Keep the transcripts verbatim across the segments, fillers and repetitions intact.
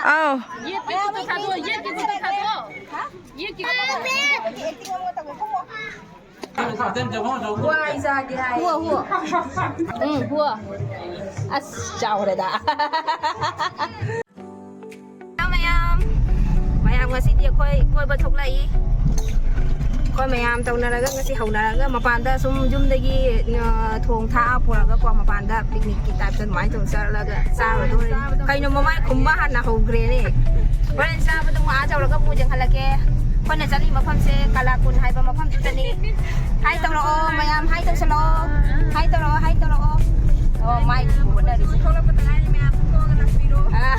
ꯑꯧ꯫ ꯌꯦꯠꯀꯤꯗꯨꯗ ꯊꯥꯗꯣꯛꯑꯣ, ꯌꯦꯠꯀꯤꯗꯨꯗ ꯊꯥꯗꯣꯛꯑꯣ꯫ ꯌꯦꯠꯀꯤꯗꯨꯗ ꯊꯥꯗꯣꯛꯑꯣ꯫ ꯍꯨꯋꯥ ꯏꯆꯥꯗꯤ ꯍꯥꯏ꯫ ꯍꯨꯋꯥ, ꯍꯨꯋꯥ꯫ ꯎꯝ, ꯍꯨꯋꯥ꯫ ꯑꯁ, ꯆꯥꯎꯔꯦꯗ꯫ ꯃꯌꯥꯝ, ꯃꯌꯥꯝ ꯉꯁꯤꯗꯤ ꯑꯩꯈꯣꯏ ꯀꯣꯏꯕ ꯊꯣꯛꯂꯛꯏ꯫ ꯑꯩꯈꯣꯏ ꯃꯌꯥꯝ ꯇꯧꯅꯔꯒ ꯉꯁꯤ ꯍꯧꯅꯔꯒ ꯃꯄꯥꯟꯗ ꯁꯨꯝ ꯌꯨꯝꯗꯒꯤ, ꯑ, ꯊꯣꯡ ꯊꯥꯛꯑ ꯄꯨꯔꯒꯀꯣ, ꯃꯄꯥꯟꯗ picnic ꯀꯤ type ꯇ ꯑꯗꯨꯃꯥꯏꯅ ꯇꯧꯔ ꯆꯠꯂꯒ ꯆꯥꯔꯨꯗꯣꯔꯦ꯫ ꯀꯩꯅꯣ ꯃꯃꯥꯏ ꯈꯨꯝꯕ ꯍꯥꯟꯅ ꯍꯧꯈ꯭ꯔꯦꯅꯦ꯫ ꯍꯣꯔꯦꯟ ꯆꯥꯕꯗꯣ ꯑꯃꯨꯛ ꯑꯥ ꯌꯧꯔꯒ ꯑꯃꯨꯛ ꯌꯦꯡꯍꯜꯂꯛꯀꯦ꯫ ꯑꯩꯈꯣꯏꯅ ꯆꯠꯂꯤ ꯃꯐꯝꯁꯦ ꯀꯂꯥꯀꯨꯟ ꯍꯥꯏꯕ ꯃꯐꯝꯗꯨꯗꯅꯤ꯫ Hi ꯇꯧꯔꯛꯑꯣ ꯃꯌꯥꯝ, hi ꯇꯧꯁꯜꯂꯛꯑꯣ꯫ Hi ꯇꯧꯔꯛꯑꯣ, hi ꯇꯧꯔꯛꯑꯣ꯫ ꯑꯣ, ꯃꯥꯏ ꯍꯣꯠꯅꯔꯤꯁꯦ꯫ ꯊꯣꯛꯂꯛꯄꯗ ꯉꯥꯏꯔꯤ ꯃꯌꯥꯝ, ꯊꯣꯛꯑꯒ ꯂꯥꯛꯄꯤꯔꯣ꯫ ꯑꯥ꯫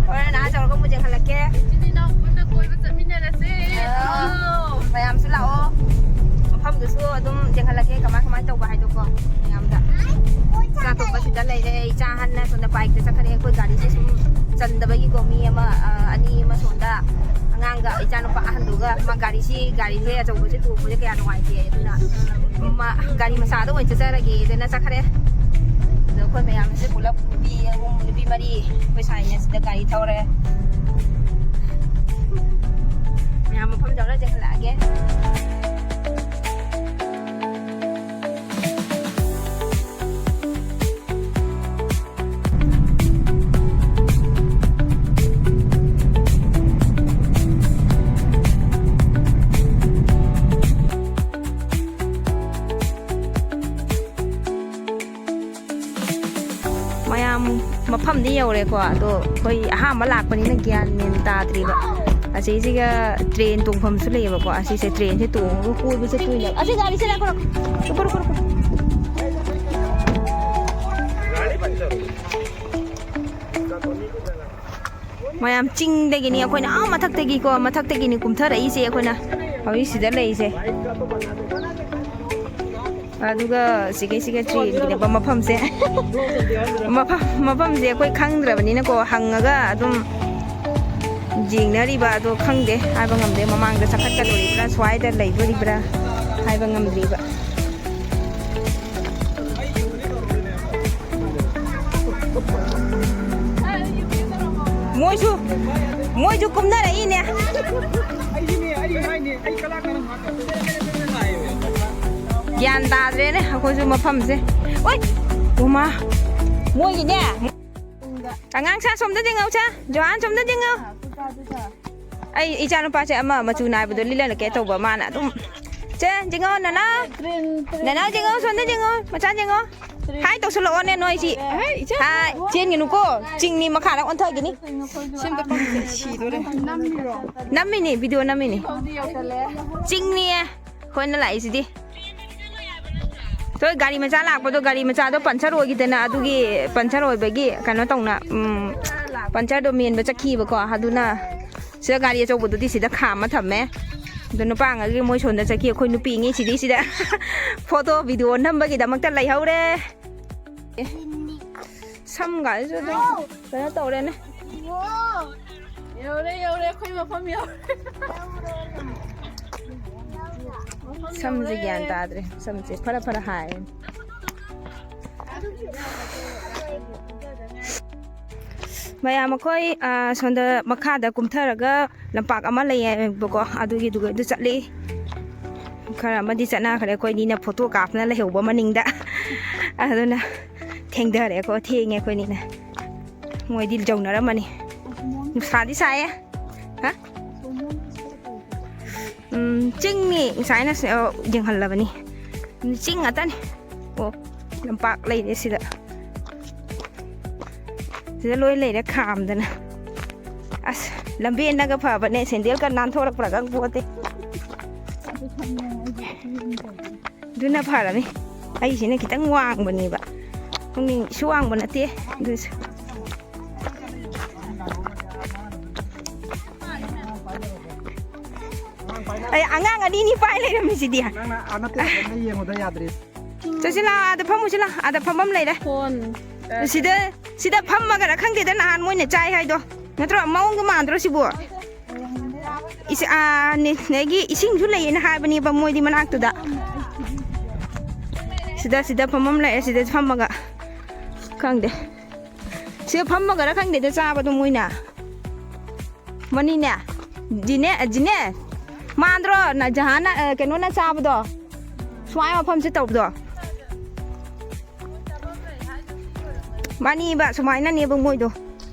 ꯍꯣꯔꯦꯟ ꯑꯥ ꯌꯧꯔꯒ ꯑꯃꯨꯛ ꯌꯦꯡꯍꯜꯂꯛꯀꯦ꯫ ꯏꯆꯤꯟ ꯏꯅꯥꯎ ꯄꯨꯟꯅ ꯀꯣꯏꯕ ꯆꯠꯃꯤꯟꯅꯔꯁꯦ꯫ ꯑꯥ꯫ ꯑꯥꯎ꯫ ꯃꯌꯥꯝꯁꯨ ꯂꯥꯛꯑꯣ꯫ ꯃꯐꯝꯗꯨꯁꯨ ꯑꯗꯨꯝ ꯌꯦꯡꯍꯜꯂꯛꯀꯦ ꯀꯃꯥꯏ ꯀꯃꯥꯏ ꯇꯧꯕ ꯍꯥꯏꯗꯣꯀꯣ ꯃꯌꯥꯝꯗ꯫ ꯏꯆꯥ ꯑꯇꯣꯝꯕ ꯁꯤꯗ ꯂꯩꯔꯦ꯫ ꯏꯆꯥ ꯑꯍꯟꯅ ꯁꯣꯝꯗ bike ꯇ ꯆꯠꯈ꯭ꯔꯦ꯫ ꯑꯩꯈꯣꯏ ꯒꯥꯔꯤꯁꯦ ꯁꯨꯝ ꯆꯟꯗꯕꯒꯤꯀꯣ ꯃꯤ ꯑꯃ, ꯑ, ꯑꯅꯤ ꯑꯃ ꯁꯣꯝꯗ ꯑꯉꯥꯡꯒ ꯏꯆꯥꯅꯨꯄꯥ ꯑꯍꯟꯗꯨꯒ ꯃꯥ ꯒꯥꯔꯤꯁꯤ, ꯒꯥꯔꯤꯁꯦ ꯑꯆꯧꯕꯁꯦ ꯇꯣꯡꯕꯁꯦ ꯀꯌꯥ ꯅꯨꯡꯉꯥꯏꯇꯦ꯫ ꯑꯗꯨꯅ ꯃꯥ ꯒꯥꯔꯤ ꯃꯆꯥꯗ ꯑꯣꯏꯅ ꯆꯠꯆꯔꯒꯦꯗꯅ ꯆꯠꯈ꯭ꯔꯦ꯫ ꯑꯗꯣ ꯑꯩꯈꯣꯏ ꯃꯌꯥꯝꯁꯦ ꯄꯨꯂꯞ ꯅꯨꯄꯤ ꯑꯍꯨꯝ, ꯅꯨꯄꯤ ꯃꯔꯤ ꯑꯩꯈꯣꯏ ꯁꯥꯏꯅ ꯁꯤꯗ ꯒꯥꯔꯤ ꯊꯧꯔꯦ꯫ ꯃꯌꯥꯝ ꯃꯐꯝ ꯌꯧꯔ ꯌꯦꯡꯍꯜꯂꯛꯑꯒꯦ꯫ ꯃꯌꯥꯝ ꯃꯐꯝꯗꯤ ꯌꯧꯔꯦꯀꯣ, ꯑꯗꯣ ꯑꯩꯈꯣꯏ ꯑꯍꯥꯟꯕ ꯂꯥꯛꯄꯅꯤꯅ ꯒ꯭ꯌꯥꯟ ꯃꯦꯟ ꯇꯥꯗ꯭ꯔꯤꯕ꯫ ꯑꯁꯤꯁꯤꯒ train ꯇꯣꯡꯐꯝꯁꯨ ꯂꯩꯌꯦꯕꯀꯣ꯫ ꯑꯁꯤꯁꯦ train ꯁꯦ ꯇꯣꯡꯉꯒ ꯀꯣꯏꯕ ꯆꯠꯇꯣꯏꯅꯦꯕ꯫ ꯑꯁꯤ ꯒꯥꯔꯤꯁꯦ ꯂꯥꯛꯈ꯭ꯔꯣ꯫ ꯂꯥꯛꯈ꯭ꯔꯣ, ꯂꯥꯛꯈ꯭ꯔꯣ, ꯂꯥꯛꯈ꯭ꯔꯣ꯫ ꯃꯌꯥꯝ ꯆꯤꯡꯗꯒꯤꯅꯤ ꯑꯩꯈꯣꯏꯅ ꯑꯥ ꯃꯊꯛꯇꯒꯤꯀꯣ, ꯃꯊꯛꯇꯒꯤꯅꯤ ꯀꯨꯝꯊꯔꯛꯏꯁꯦ ꯑꯩꯈꯣꯏꯅ ꯍꯧꯖꯤꯛ ꯁꯤꯗ ꯂꯩꯔꯤꯁꯦ꯫ ꯑꯗꯨꯒ ꯁꯤꯒꯩꯁꯤꯒ ꯆꯦꯟꯈꯤꯅꯕ ꯃꯐꯝꯁꯦ꯫ ꯃꯐꯝ, ꯃꯐꯝꯁꯦ ꯑꯩꯈꯣꯏ ꯈꯪꯗ꯭ꯔꯕꯅꯤꯅꯀꯣ, ꯍꯪꯉꯒ ꯑꯗꯨꯝ ꯌꯦꯡꯅꯔꯤꯕ ꯑꯗꯣ ꯈꯪꯗꯦ, ꯍꯥꯏꯕ ꯉꯝꯗꯦ꯫ ꯃꯃꯥꯡꯗ ꯆꯈꯠꯀꯗꯣꯔꯤꯕ꯭ꯔꯥ, ꯁ꯭ꯋꯥꯏꯗ ꯂꯩꯗꯣꯔꯤꯕ꯭ꯔꯥ ꯍꯥꯏꯕ ꯉꯝꯗ꯭ꯔꯤꯕ꯫ ꯃꯣꯏꯁꯨ ꯃꯣꯏꯁꯨ ꯀꯨꯝꯅꯔꯛꯏꯅꯦ꯫ ꯒ꯭ꯌꯥꯟ ꯇꯥꯗ꯭ꯔꯦꯅꯦ ꯑꯩꯈꯣꯏꯁꯨ ꯃꯐꯝꯁꯦ꯫ ꯑꯣꯏ, ꯎꯃꯥ, ꯃꯣꯏꯒꯤꯅꯦ꯫ ꯑꯉꯥꯡ ꯁꯥ ꯁꯣꯝꯗ ꯌꯦꯡꯉꯧ ꯁꯥ, ꯖꯣꯍꯥꯟ ꯁꯣꯝꯗ ꯌꯦꯡꯉꯧ꯫ ꯑꯩ ꯏꯆꯥ ꯅꯨꯄꯥꯁꯦ ꯑꯃ ꯃꯆꯨ ꯅꯥꯏꯕꯗꯣ ꯂꯤꯠꯍꯜꯂꯛꯀꯦ ꯇꯧꯕ ꯃꯥꯅ ꯑꯗꯨꯝ꯫ ꯆꯦ, ꯌꯦꯡꯉꯧ ꯅꯅꯥꯎ꯫ ꯅꯅꯥꯎ ꯌꯦꯡꯉꯧ, ꯁꯣꯝꯗ ꯌꯦꯡꯉꯧ, ꯃꯆꯥ ꯌꯦꯡꯉꯧ꯫ ꯍꯥꯏ ꯇꯧꯁꯜꯂꯛꯑꯣꯅꯦ ꯅꯣꯏꯁꯤ꯫ ꯍꯥꯏ, ꯆꯦꯟꯒꯅꯨꯀꯣ꯫ ꯆꯤꯡꯅꯤ ꯃꯈꯥꯗ ꯑꯣꯟꯊꯈꯤꯅꯤ꯫ ꯁꯤꯝꯇ ꯄꯪꯁꯦ ꯁꯤꯗꯣꯔꯦ꯫ ꯅꯝꯃꯤꯅꯦ, ꯚꯤꯗꯤꯑꯣ ꯅꯝꯃꯤꯅꯦ꯫ ꯆꯤꯡꯅꯤꯌꯦ ꯑꯩꯈꯣꯏꯅ ꯂꯥꯛꯏꯁꯤꯗꯤ꯫ ꯍꯣꯏ, ꯒꯥꯔꯤ ꯃꯆꯥ ꯂꯥꯛꯄꯗꯣ, ꯒꯥꯔꯤ ꯃꯆꯥꯗꯣ ꯄꯟꯆꯔ ꯑꯣꯏꯈꯤꯗꯅ, ꯑꯗꯨꯒꯤ ꯄꯟꯆꯔ ꯑꯣꯏꯕꯒꯤ ꯀꯩꯅꯣ ꯇꯧꯅ, ꯎꯝ, ꯄꯟꯆꯔꯗꯣ ꯃꯦꯟꯕ ꯆꯠꯈꯤꯕꯀꯣ꯫ ꯑꯗꯨꯅ ꯁꯤꯗ ꯒꯥꯔꯤ ꯑꯆꯧꯕꯗꯨꯗꯤ ꯁꯤꯗ ꯈꯥꯝꯃ ꯊꯝꯃꯦ꯫ ꯑꯗꯣ ꯅꯨꯄꯥꯉꯩꯒꯤ ꯃꯣꯏ ꯁꯣꯝꯗ ꯆꯠꯈꯤ꯫ ꯑꯩꯈꯣꯏ ꯅꯨꯄꯤꯉꯩ ꯁꯤꯗꯤ ꯁꯤꯗ ꯐꯣꯇꯣ ꯚꯤꯗꯤꯑꯣ ꯅꯝꯕꯒꯤꯗꯃꯛꯇ ꯂꯩꯍꯧꯔꯦ꯫ ꯑꯦ, ꯁꯝꯒꯥꯏꯁꯨ ꯑꯗꯨꯝ ꯀꯩꯅꯣ ꯇꯧꯔꯦꯅꯦ꯫ ꯌꯧꯔꯦ, ꯌꯧꯔꯦ, ꯑꯩꯈꯣꯏ ꯃꯐꯝ ꯌꯧꯔꯦ꯫ ꯃꯐꯝ ꯁꯝꯁꯦ ꯌꯧꯔꯦ꯫ ꯒ꯭ꯌꯥꯟ ꯇꯥꯗ꯭ꯔꯦ꯫ ꯁꯝꯁꯦ ꯐꯔ ꯐꯔ ꯍꯥꯏ꯫ ꯃꯌꯥꯝ ꯑꯩꯈꯣꯏ, ꯑ, ꯁꯣꯝꯗ ꯃꯈꯥꯗ ꯀꯨꯝꯊꯔꯒ ꯂꯝꯄꯥꯛ ꯑꯃ ꯂꯩꯌꯦꯕꯀꯣ, ꯑꯗꯨꯒꯤꯗꯨꯒ ꯑꯗꯨ ꯆꯠꯂꯤ꯫ ꯈꯔ ꯑꯃꯗꯤ ꯆꯠꯅꯈ꯭ꯔꯦ, ꯑꯩꯈꯣꯏꯅꯤꯅ ꯐꯣꯇꯣ ꯀꯥꯞꯅ ꯂꯩꯍꯧꯕ ꯃꯅꯤꯡꯗ꯫ ꯑꯗꯨꯅ ꯊꯦꯡꯊꯔꯦꯀꯣ, ꯊꯦꯡꯉꯦ ꯑꯩꯈꯣꯏꯅꯤꯅ꯫ ꯃꯣꯏꯗꯤ ꯌꯧꯅꯔꯝꯃꯅꯤ꯫ ꯅꯨꯡꯁꯥꯗꯤ ꯁꯥꯏꯌꯦ꯫ ꯍꯥ? ꯎꯝ, ꯆꯤꯡꯅꯤ, ꯉꯁꯥꯏꯅ ꯁ-, ꯑ, ꯌꯦꯡꯍꯜꯂꯕꯅꯤ꯫ ꯆꯤꯡ ꯉꯥꯛꯇꯅꯤ꯫ ꯑꯣ, ꯂꯝꯄꯥꯛ ꯂꯩꯔꯦ ꯁꯤꯗ꯫ ꯁꯤꯗ ꯂꯣꯏ ꯂꯩꯔꯦ ꯈꯥꯝꯗꯅ꯫ ꯑꯁ, ꯂꯝꯕꯦꯟꯅꯒ ꯐꯕꯅꯦ, ꯁꯦꯟꯗꯦꯜꯒ ꯅꯥꯟꯊꯣꯔꯛꯄ꯭ꯔꯥ ꯈꯪꯄꯣꯠꯇꯦ꯫ ꯑꯗꯨꯅ ꯐꯔꯅꯤ꯫ ꯑꯩꯁꯤꯅ ꯈꯤꯇꯪ ꯋꯥꯡꯕꯅꯦꯕ꯫ ꯈꯣꯡꯅꯤꯡ ꯏꯁꯨ ꯋꯥꯡꯕ ꯅꯠꯇꯦ꯫ ꯑꯗꯨꯁꯨ꯫ ꯑꯩ ꯑꯉꯥꯡ ꯑꯅꯤ ꯑꯅꯤ ꯄꯥꯏ ꯂꯩꯔꯝꯃꯤꯁꯤꯗꯤ꯫ ꯅꯪꯅ ꯑꯥ ꯅꯠꯇꯦ, ꯑꯗꯣꯝꯗ ꯌꯦꯡꯉꯨꯗ ꯌꯥꯗ꯭ꯔꯤ꯫ ꯆꯠꯁꯤ ꯂꯥꯛꯑꯣ, ꯑꯥꯗ ꯐꯝꯃꯨꯁꯤ ꯂꯥꯛꯑꯣ, ꯑꯥꯗ ꯐꯝꯐꯝ ꯂꯩꯔꯦ꯫ ꯐꯣꯟ꯫ ꯁꯤꯗ, ꯁꯤꯗ ꯐꯝꯃꯒꯔ ꯈꯪꯗꯦꯗ ꯅꯍꯥꯟ ꯃꯣꯏꯅ ꯆꯥꯏ ꯍꯥꯏꯗꯣ꯫ ꯅꯠꯇ꯭ꯔꯣ? ꯃꯑꯣꯡꯗꯣ ꯃꯥꯟꯗ꯭ꯔꯣ ꯁꯤꯕꯨ? ꯏꯁ-, ꯑꯥ, ꯅꯦ-, ꯅꯦꯒꯤ ꯏꯁꯤꯡꯁꯨ ꯂꯩꯌꯦꯅ ꯍꯥꯏꯕꯅꯦꯕ ꯃꯣꯏꯗꯤ ꯃꯅꯥꯛꯇꯨꯗ꯫ ꯁꯤꯗ, ꯁꯤꯗ ꯐꯝꯐꯝ ꯂꯩꯔꯦ, ꯁꯤꯗ ꯐꯝꯃꯒ ꯈꯪꯗꯦ꯫ ꯁꯤꯗ ꯐꯝꯃꯒꯔ ꯈꯪꯗꯦꯗ ꯆꯥꯕꯗꯣ ꯃꯣꯏꯅ꯫ ꯃꯅꯤꯅꯦ꯫ ꯖꯤꯅꯦ, ꯖꯤꯅꯦ꯫ ꯃꯥꯟꯗ꯭ꯔꯣ ꯅ ꯖꯍꯥꯟꯅ, ꯑ, ꯀꯩꯅꯣꯅ ꯆꯥꯕꯗꯣ? ꯁꯨꯃꯥꯏ ꯃꯐꯝꯁꯦ ꯇꯧꯕꯗꯣ꯫ ꯃꯥꯅꯤꯕ, ꯁꯨꯃꯥꯏꯅꯅꯦꯕ ꯃꯣꯏꯗꯣ꯫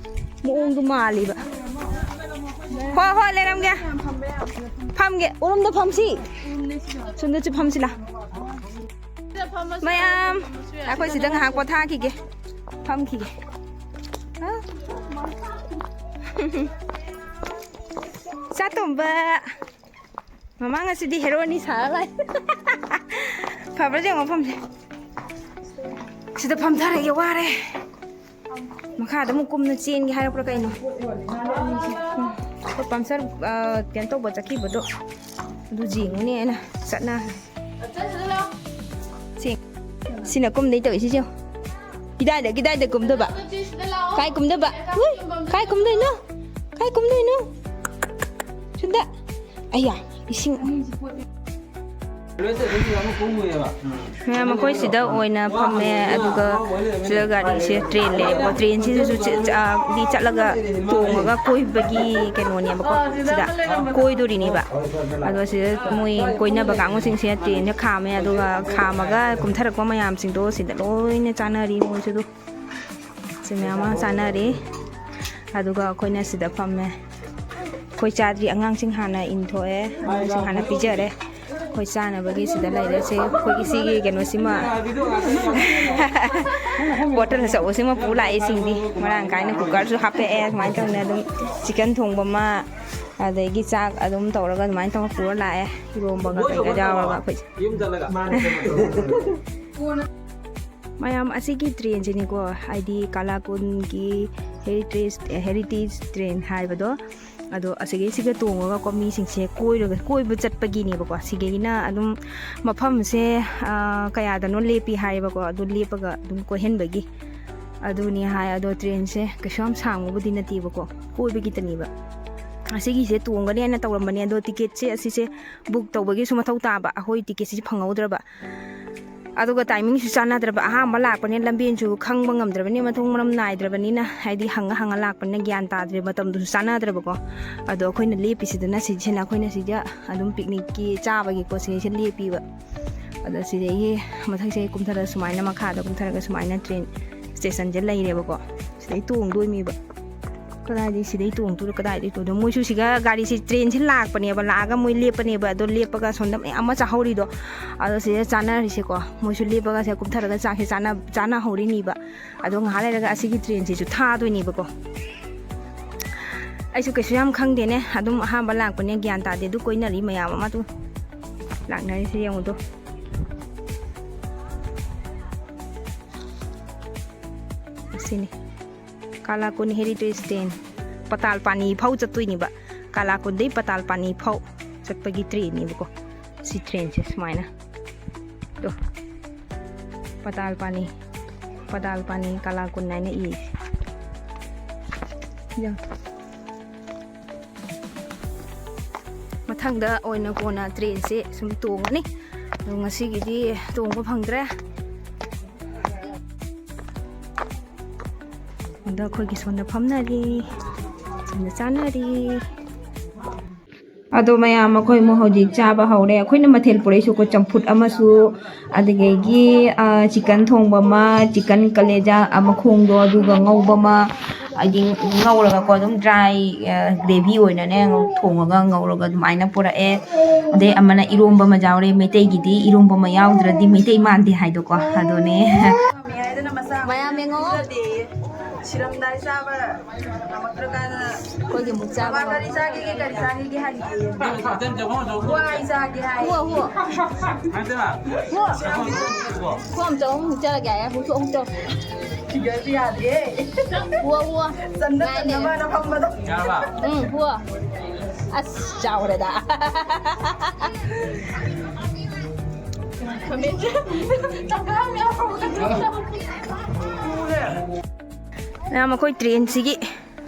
ꯃꯑꯣꯡꯗꯣ ꯃꯥꯜꯂꯤꯕ꯫ ꯍꯣꯏ, ꯍꯣꯏ, ꯂꯩꯔꯝꯒꯦ꯫ ꯐꯝꯒꯦ꯫ ꯎꯔꯨꯝꯗ ꯐꯝꯁꯤ꯫ ꯁꯣꯝꯗꯁꯨ ꯐꯝꯁꯤ ꯂꯥ꯫ ꯃꯌꯥꯝ, ꯑꯩꯈꯣꯏ ꯁꯤꯗ ꯉꯥꯏꯍꯥꯛ ꯄꯣꯊꯥꯈꯤꯒꯦ꯫ ꯐꯝꯈꯤꯒꯦ꯫ ꯑ꯫ ꯆꯥꯇꯣꯝꯕ꯫ ꯃꯃꯥ ꯉꯁꯤꯗꯤ ꯍꯦꯔꯣꯅꯤ ꯁꯥꯔ ꯂꯥꯛꯑꯦ꯫ ꯐꯕ꯭ꯔꯥ ꯌꯦꯡꯉꯣ ꯃꯐꯝꯁꯦ꯫ ꯁꯤꯗ ꯐꯝꯊꯔꯒꯦ, ꯋꯥꯔꯦ꯫ ꯃꯈꯥꯗ ꯑꯃꯨꯛ ꯀꯨꯝꯅ ꯆꯦꯟꯒꯦ ꯍꯥꯏꯔꯛꯄ꯭ꯔꯥ ꯀꯩꯅꯣ? ꯎꯝ꯫ ꯑꯩꯈꯣꯏ ꯄꯝꯆꯔ, ꯑ, ꯀꯩꯅꯣ ꯇꯧꯕ ꯆꯠꯈꯤꯕꯗꯣ ꯑꯗꯨ ꯌꯦꯡꯉꯨꯅꯦꯅ ꯆꯠꯅꯈ꯭ꯔꯦ꯫ ꯁꯤ, ꯁꯤꯅ ꯀꯨꯝꯗꯩ ꯇꯧꯏꯁꯤ ꯌꯦꯡꯉꯨ꯫ ꯀꯤꯗꯥꯏꯗ, ꯀꯤꯗꯥꯏꯗ ꯀꯨꯝꯗꯕ? ꯀꯥꯏ ꯀꯨꯝꯗꯕ? ꯎꯏ, ꯀꯥꯏ ꯀꯨꯝꯗꯣꯏꯅꯣ? ꯀꯥꯏ ꯀꯨꯝꯗꯣꯏꯅꯣ? ꯁꯤꯗ꯫ ꯑꯌꯥ, ꯏꯁꯤꯡ꯫ ꯃꯌꯥꯝ ꯑꯩꯈꯣꯏ ꯁꯤꯗ ꯑꯣꯏꯅ ꯐꯝꯃꯦ, ꯑꯗꯨꯒ ꯁꯤꯗ ꯒꯥꯔꯤꯁꯦ ꯇ꯭ꯔꯦꯟ ꯂꯩꯌꯦꯕꯀꯣ꯫ ꯇ꯭ꯔꯦꯟꯁꯤꯗꯁꯨ ꯆ-, ꯆ-, ꯗꯤ ꯆꯠꯂꯒ ꯇꯣꯡꯉꯒ ꯀꯣꯏꯕꯒꯤ ꯀꯩꯅꯣꯅꯦꯕꯀꯣ, ꯁꯤꯗ ꯀꯣꯏꯗꯣꯔꯤꯅꯦꯕ꯫ ꯑꯗꯣ ꯁꯤꯗ ꯃꯣꯏ ꯀꯣꯏꯅꯕ ꯀꯥꯡꯕꯨꯁꯤꯡꯁꯦ ꯇ꯭ꯔꯦꯟꯁꯦ ꯈꯥꯝꯃꯦ, ꯑꯗꯨꯒ ꯈꯥꯝꯃꯒ ꯀꯨꯝꯊꯔꯛꯄ ꯃꯌꯥꯝꯁꯤꯡꯗꯣ ꯁꯤꯗ ꯂꯣꯏꯅ ꯆꯥꯅꯔꯤ ꯃꯣꯏꯁꯨ ꯑꯗꯨ꯫ ꯁꯤ ꯃꯌꯥꯝ ꯑꯃ ꯆꯥꯅꯔꯤ꯫ ꯑꯗꯨꯒ ꯑꯩꯈꯣꯏꯅ ꯁꯤꯗ ꯐꯝꯃꯦ꯫ ꯑꯩꯈꯣꯏ ꯆꯥꯗ꯭ꯔꯤ, ꯑꯉꯥꯡꯁꯤꯡ ꯍꯥꯟꯅ ꯏꯟꯊꯣꯛꯑꯦ, ꯑꯉꯥꯡꯁꯤꯡ ꯍꯥꯟꯅ ꯄꯤꯖꯔꯦ꯫ ꯑꯩꯈꯣꯏ ꯆꯥꯅꯕꯒꯤ ꯁꯤꯗ ꯂꯩꯔꯦ꯫ ꯁꯤ ꯑꯩꯈꯣꯏꯒꯤ ꯁꯤꯒꯤ ꯀꯩꯅꯣꯁꯤꯃ, ꯕꯣꯇꯜ ꯑꯆꯧꯕꯁꯤꯃ ꯄꯨ ꯂꯥꯛꯑꯦ ꯁꯤꯡꯗꯤ꯫ ꯃꯔꯥꯡ ꯀꯥꯏꯅ ꯀꯨꯀꯔꯁꯨ ꯍꯥꯞꯄꯛꯑꯦ꯫ ꯁꯨꯃꯥꯏꯅ ꯇꯧꯅ ꯑꯗꯨꯝ ꯆꯤꯛꯀꯟ ꯊꯣꯡꯕ ꯑꯃ, ꯑꯗꯒꯤ ꯆꯥꯛ ꯑꯗꯨꯝ ꯇꯧꯔꯒ ꯑꯗꯨꯃꯥꯏꯅ ꯇꯧꯔ ꯄꯨꯔ ꯂꯥꯛꯑꯦ꯫ ꯏꯔꯣꯝꯕꯒ ꯀꯩꯀꯥ ꯌꯥꯎꯔꯒ ꯑꯩꯈꯣꯏ ꯃꯌꯥꯝ ꯑꯁꯤꯒꯤ ꯇ꯭ꯔꯦꯟꯁꯤꯅꯤꯀꯣ, ꯍꯥꯏꯗꯤ ꯀꯥꯂꯥꯀꯨꯟꯒꯤ ꯍꯦꯔꯤꯇꯦꯖ, ꯍꯦꯔꯤꯇꯦꯖ ꯇ꯭ꯔꯦꯟ ꯍꯥꯏꯕꯗꯣ꯫ ꯑꯗꯣ ꯑꯁꯤꯒꯩꯁꯤꯒ ꯇꯣꯡꯉꯒꯀꯣ ꯃꯤꯁꯤꯡꯁꯦ ꯀꯣꯏꯔꯒ, ꯀꯣꯏꯕ ꯆꯠꯄꯒꯤꯅꯦꯕꯀꯣ꯫ ꯁꯤꯒꯩꯅ ꯑꯗꯨꯝ ꯃꯐꯝꯁꯦ, ꯑ, ꯀꯌꯥꯗꯅꯣ ꯂꯦꯞꯄꯤ ꯍꯥꯏꯌꯦꯕꯀꯣ꯫ ꯑꯗꯨ ꯂꯦꯞꯄꯒ ꯑꯗꯨꯝ ꯀꯣꯏꯍꯟꯕꯒꯤ꯫ ꯑꯗꯨꯅꯤ ꯍꯥꯏ꯫ ꯑꯗꯣ ꯇ꯭ꯔꯦꯟꯁꯦ ꯀꯩꯁꯨ ꯌꯥꯝ ꯁꯥꯡꯕꯕꯨꯗꯤ ꯅꯠꯇꯦꯕꯀꯣ, ꯀꯣꯏꯕꯒꯤꯇꯅꯦꯕ꯫ ꯑꯁꯤꯒꯤꯁꯦ ꯇꯣꯡꯒꯅꯤ ꯍꯥꯏꯅ ꯇꯧꯔꯝꯕꯅꯦ, ꯑꯗꯣ ꯇꯤꯀꯦꯠꯁꯦ ꯑꯁꯤꯁꯦ ꯕꯨꯛ ꯇꯧꯕꯒꯤꯁꯨ ꯃꯊꯧ ꯇꯥꯕ꯫ ꯑꯩꯈꯣꯏ ꯇꯤꯀꯦꯠꯁꯤ ꯐꯪꯍꯧꯗ꯭ꯔꯕ꯫ ꯑꯗꯨꯒ ꯇꯥꯏꯃꯤꯡꯁꯨ ꯆꯥꯟꯅꯗ꯭ꯔꯕ, ꯑꯍꯥꯟꯕ ꯂꯥꯛꯄꯅꯤꯅ ꯂꯝꯕꯦꯟꯁꯨ ꯈꯪꯕ ꯉꯝꯗ꯭ꯔꯕꯅꯤꯅ, ꯃꯊꯣꯡ ꯃꯔꯝ ꯅꯥꯏꯗ꯭ꯔꯕꯅꯤꯅ, ꯍꯥꯏꯗꯤ ꯍꯪꯉ ꯍꯪꯉ ꯂꯥꯛꯄꯅꯤꯅ ꯒ꯭ꯌꯥꯟ ꯇꯥꯗ꯭ꯔꯦ, ꯃꯇꯝꯗꯨꯁꯨ ꯆꯥꯟꯅꯗ꯭ꯔꯕꯀꯣ꯫ ꯑꯗꯣ ꯑꯩꯈꯣꯏꯅ ꯂꯦꯞꯄꯤꯁꯤꯗꯅ ꯁꯤꯁꯤꯅ, ꯑꯩꯈꯣꯏꯅ ꯁꯤꯗ ꯑꯗꯨꯝ ꯄꯤꯛꯅꯤꯛꯀꯤ ꯆꯥꯕꯒꯤꯀꯣ ꯁꯤꯗꯩꯁꯤꯗ ꯂꯦꯞꯄꯤꯕ꯫ ꯑꯗꯣ ꯁꯤꯗꯒꯤ ꯃꯊꯛꯁꯦ ꯀꯨꯝꯊꯔꯒ ꯁꯨꯃꯥꯏꯅ, ꯃꯈꯥꯗ ꯀꯨꯝꯊꯔꯒ ꯁꯨꯃꯥꯏꯅ ꯇ꯭ꯔꯦꯟ ꯁ꯭ꯇꯦꯁꯟꯁꯦ ꯂꯩꯔꯦꯕꯀꯣ꯫ ꯁꯤꯗꯩ ꯇꯣꯡꯗꯣꯏꯅꯦꯕ꯫ ꯀꯗꯥꯏꯗꯒꯤ ꯁꯤꯗꯩ ꯇꯣꯡꯗꯣꯏꯅꯣ, ꯀꯗꯥꯏꯗꯒꯤ ꯇꯣꯡꯗꯣꯏꯅꯣ? ꯃꯣꯏꯁꯨ ꯁꯤꯒ ꯒꯥꯔꯤꯁꯦ, ꯇ꯭ꯔꯦꯟꯁꯦ ꯂꯥꯛꯄꯅꯦꯕ, ꯂꯥꯛꯑꯒ ꯃꯣꯏ ꯂꯦꯞꯄꯅꯦꯕ꯫ ꯑꯗꯣ ꯂꯦꯞꯄꯒ ꯁꯣꯝꯗ ꯃꯌꯥꯝ ꯑꯃ ꯆꯥꯍꯧꯔꯤꯗꯣ, ꯑꯗꯣ ꯁꯤꯗ ꯆꯥꯅꯔꯤꯁꯦꯀꯣ꯫ ꯃꯣꯏꯁꯨ ꯂꯦꯞꯄꯒ ꯁꯤꯗ ꯀꯨꯝꯊꯔꯒ ꯆꯥꯛꯁꯦ ꯆꯥꯅ-, ꯆꯥꯅꯍꯧꯔꯤꯅꯤꯕ꯫ ꯑꯗꯣ ꯉꯥꯏꯍꯥꯛ ꯂꯩꯔꯒ ꯑꯁꯤꯒꯤ ꯇ꯭ꯔꯦꯟꯁꯤꯁꯨ ꯊꯥꯗꯣꯏꯅꯦꯕꯀꯣ꯫ ꯑꯩꯁꯨ ꯀꯩꯁꯨ ꯌꯥꯝ ꯈꯪꯗꯦꯅꯦ, ꯑꯗꯨꯝ ꯑꯍꯥꯟꯕ ꯂꯥꯛꯄꯅꯦ, ꯒ꯭ꯌꯥꯟ ꯇꯥꯗꯦ꯫ ꯑꯗꯨ ꯀꯣꯏꯅꯔꯤ ꯃꯌꯥꯝ ꯑꯃ, ꯑꯗꯨ ꯂꯥꯛꯅꯔꯤꯁꯦ ꯌꯦꯡꯉꯨꯗꯣ꯫ ꯑꯁꯤꯅꯤ꯫ ꯀꯥꯂꯥꯀꯨꯟ ꯍꯦꯔꯤꯇꯦꯖ ꯇ꯭ꯔꯦꯟ꯫ ꯄꯇꯥꯜ ꯄꯥꯅꯤ ꯐꯥꯎ ꯆꯠꯇꯣꯏꯅꯦꯕ꯫ ꯀꯥꯂꯥꯀꯨꯟꯗꯩ ꯄꯇꯥꯜ ꯄꯥꯅꯤ ꯐꯥꯎ ꯆꯠꯄꯒꯤ ꯇ꯭ꯔꯦꯟꯅꯦꯕꯀꯣ꯫ ꯁꯤ ꯇ꯭ꯔꯦꯟꯁꯦ ꯁꯨꯃꯥꯏꯅ꯫ ꯇꯣ꯫ ꯄꯇꯥꯜ ꯄꯥꯅꯤ꯫ ꯄꯇꯥꯜ ꯄꯥꯅꯤ ꯀꯥꯂꯥꯀꯨꯟ ꯍꯥꯏꯅ ꯏꯔꯤꯁꯦ꯫ ꯌꯥ꯫ ꯃꯊꯪꯗ ꯑꯣꯏꯅ ꯀꯣꯟꯅ ꯇ꯭ꯔꯦꯟꯁꯦ ꯁꯨꯝ ꯇꯣꯡꯉꯅꯤ꯫ ꯑꯗꯣ ꯉꯁꯤꯒꯤꯗꯤ ꯇꯣꯡꯕ ꯐꯪꯗ꯭ꯔꯦ꯫ ꯑꯗꯣ ꯑꯩꯈꯣꯏꯒꯤ ꯁꯣꯝꯗ ꯐꯝꯅꯔꯤ, ꯁꯣꯝꯗ ꯆꯥꯅꯔꯤ꯫ ꯑꯗꯣ ꯃꯌꯥꯝ ꯑꯩꯈꯣꯏ ꯑꯃꯨꯛ ꯍꯧꯖꯤꯛ ꯆꯥꯕ ꯍꯧꯔꯦ꯫ ꯑꯩꯈꯣꯏꯅ ꯃꯊꯦꯜ ꯄꯨꯔꯛꯏꯁꯦꯀꯣ, ꯆꯝꯐꯨꯠ ꯑꯃꯁꯨ, ꯑꯗꯨꯗꯒꯤ, ꯑ, ꯆꯤꯀꯟ ꯊꯣꯡꯕ ꯑꯃ, ꯆꯤꯀꯟ ꯀꯂꯦꯖꯥ, ꯑ, ꯃꯈꯣꯡꯗꯣ, ꯑꯗꯨꯒ ꯉꯧꯕ ꯑꯃ, ꯍꯥꯏꯗꯤ ꯉꯧꯔꯒꯀꯣ, ꯑꯗꯨꯝ ꯗ꯭ꯔꯥꯏ, ꯑ, ꯒ꯭ꯔꯦꯚꯤ ꯑꯣꯏꯅꯅꯦ, ꯉꯧ-, ꯊꯣꯡꯉꯒ ꯉꯧꯔꯒ ꯑꯗꯨꯃꯥꯏꯅ ꯄꯨꯔꯛꯑꯦ꯫ ꯑꯗꯩ ꯑꯃꯅ ꯏꯔꯣꯝꯕ ꯑꯃ ꯌꯥꯎꯔꯦ꯫ ꯃꯩꯇꯩꯒꯤꯗꯤ ꯏꯔꯣꯝꯕ ꯑꯃ ꯌꯥꯎꯗ꯭ꯔꯗꯤ ꯃꯩꯇꯩ ꯃꯥꯟꯗꯦ ꯍꯥꯏꯗꯣꯀꯣ, ꯑꯗꯨꯅꯦ꯫ ꯃꯌꯥꯝ ꯌꯦꯡꯉꯣ꯫ ꯁꯤꯔꯝꯗꯥꯏ ꯆꯥꯕ ꯉꯝꯃꯛꯇ꯭ꯔꯀꯥꯟꯗ ꯑꯩꯈꯣꯏꯒꯤ ꯑꯃꯨꯛ ꯆꯥꯕ ꯃꯃꯥ ꯀꯔꯤ ꯆꯥꯒꯦꯒꯦ, ꯀꯔꯤ ꯆꯥꯒꯦꯒꯦ ꯍꯥꯏꯔꯤꯌꯦ꯫ ꯍꯋꯥꯏ ꯆꯥꯒꯦ ꯍꯥꯏ꯫ ꯍꯨꯋꯥ, ꯍꯨꯋꯥ꯫ ꯍꯨꯋꯥ꯫ ꯍꯨꯋꯥ ꯑꯝꯇ ꯑꯃꯨꯛ ꯆꯠꯂꯒꯦ ꯍꯥꯏ꯫ ꯍꯨꯋꯥ ꯑꯃꯨꯛ ꯇꯧ꯫ ꯐꯤꯒꯔꯗꯤ ꯌꯥꯗ꯭ꯔꯦ꯫ ꯍꯨꯋꯥ, ꯍꯨꯋꯥ꯫ ꯆꯟꯗ ꯉꯥꯏꯅꯦ꯫ ꯆꯟꯅꯕꯅ ꯐꯝꯕꯗꯣ꯫ ꯌꯥꯔꯕ? ꯎꯝ, ꯍꯨꯋꯥ꯫ ꯑꯁ, ꯆꯥꯎꯔꯦꯗ꯫ ꯃꯌꯥꯝ ꯑꯩꯈꯣꯏ ꯇ꯭ꯔꯦꯟꯁꯤꯒꯤ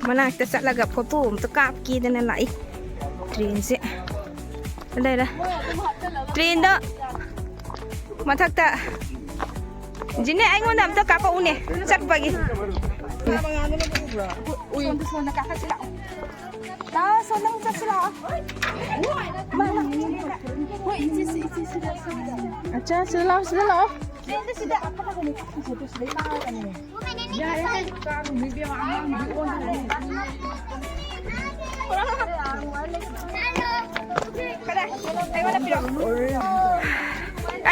ꯃꯅꯥꯛꯇ ꯆꯠꯂꯒ ꯐꯣꯇꯣ ꯑꯝꯇ ꯀꯥꯞꯀꯦꯗꯅ ꯂꯥꯛꯏ꯫ ꯇ꯭ꯔꯦꯟꯁꯦ꯫ ꯂꯩꯔꯦ꯫ ꯇ꯭ꯔꯦꯟꯗ ꯃꯊꯛꯇ꯫ ꯖꯤꯅꯦ, ꯑꯩꯉꯣꯟꯗ ꯑꯝꯇ ꯀꯥꯞꯄꯛꯎꯅꯦ, ꯆꯠꯄꯒꯤ꯫ ꯁꯣꯝꯗ, ꯁꯣꯝꯗ ꯀꯥꯈꯠꯁꯤ ꯂꯥꯛꯑꯣ꯫ ꯂꯥꯛꯑꯣ, ꯁꯣꯝꯗ ꯑꯃꯨꯛ ꯆꯠꯁꯤ ꯂꯥꯛꯑꯣ꯫ ꯍꯣꯏ, ꯏꯆꯦ, ꯏꯆꯦ, ꯏꯆꯦ, ꯁꯤꯗ, ꯁꯤꯗ꯫ ꯑꯠꯆꯥ, ꯁꯤꯗ ꯂꯥꯛꯑꯣ, ꯁꯤꯗ ꯂꯥꯛꯑꯣ꯫ ꯁꯤꯗ, ꯁꯤꯗ꯫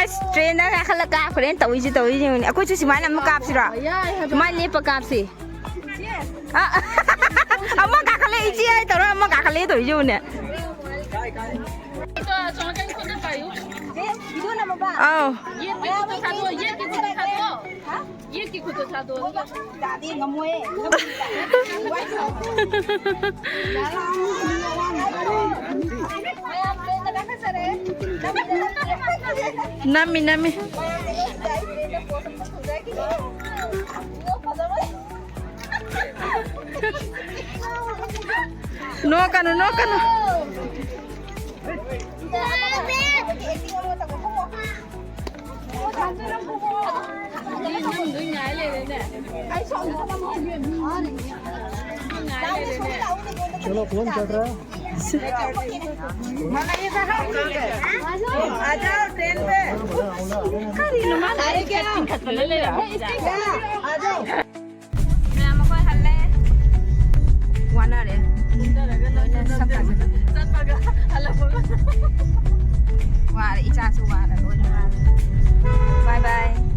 ꯑꯁ, ꯇ꯭ꯔꯦꯟꯗ ꯀꯥꯈꯠꯂ ꯀꯥꯞꯈ꯭ꯔꯦꯅ ꯇꯧꯔꯤꯁꯤ, ꯇꯧꯔꯤꯁꯤ ꯌꯦꯡꯉꯨꯅꯦ꯫ ꯑꯩꯈꯣꯏꯁꯨ ꯁꯨꯃꯥꯏꯅ ꯑꯃꯨꯛ ꯀꯥꯞꯁꯤꯔꯣ? ꯌꯥꯏ ꯍꯥꯏꯕ꯫ ꯁꯨꯃꯥꯏꯅ ꯂꯦꯞꯄ ꯀꯥꯞꯁꯤ꯫ ꯑ, ꯑꯃ ꯀꯥꯈꯠꯂꯦ, ꯏꯆꯦ ꯍꯥꯏ ꯇꯧꯔ ꯑꯃ ꯀꯥꯈꯠꯂꯦ ꯇꯧꯔꯤꯁꯤ ꯌꯦꯡꯉꯨꯅꯦ꯫ ꯑꯧ꯫ ꯌꯦꯠꯀꯤ ꯈꯨꯠꯇꯣ ꯊꯥꯗꯣꯛꯑꯣ, ꯌꯦꯠꯀꯤ ꯈꯨꯠꯇꯣ ꯊꯥꯗꯣꯛꯑꯣ꯫ ꯌꯥꯗꯦ, ꯉꯝꯃꯣꯏꯌꯦ꯫ ꯅꯝꯃꯤ, ꯅꯝꯃꯤ꯫ ꯅꯣꯛꯀꯅꯨ, ꯅꯣꯛꯀꯅꯨ꯫ चलो, कौन चढ़ रहा है? आ जाओ ट्रेन पे। अरे क्या? क्या? आ जाओ। ꯃꯌꯥꯝ ꯑꯩꯈꯣꯏ ꯍꯜꯂꯦ꯫ ꯋꯥꯅꯔꯦ꯫ ꯂꯣꯏꯅ ꯁꯝꯅ ꯆꯠꯄꯒ ꯍꯜꯂꯛꯄꯒ꯫ ꯋꯥꯔꯦ, ꯏꯆꯥꯁꯨ ꯋꯥꯔꯦ, ꯂꯣꯏꯅ ꯋꯥꯔꯦ꯫ ꯕꯥꯏ ꯕꯥꯏ꯫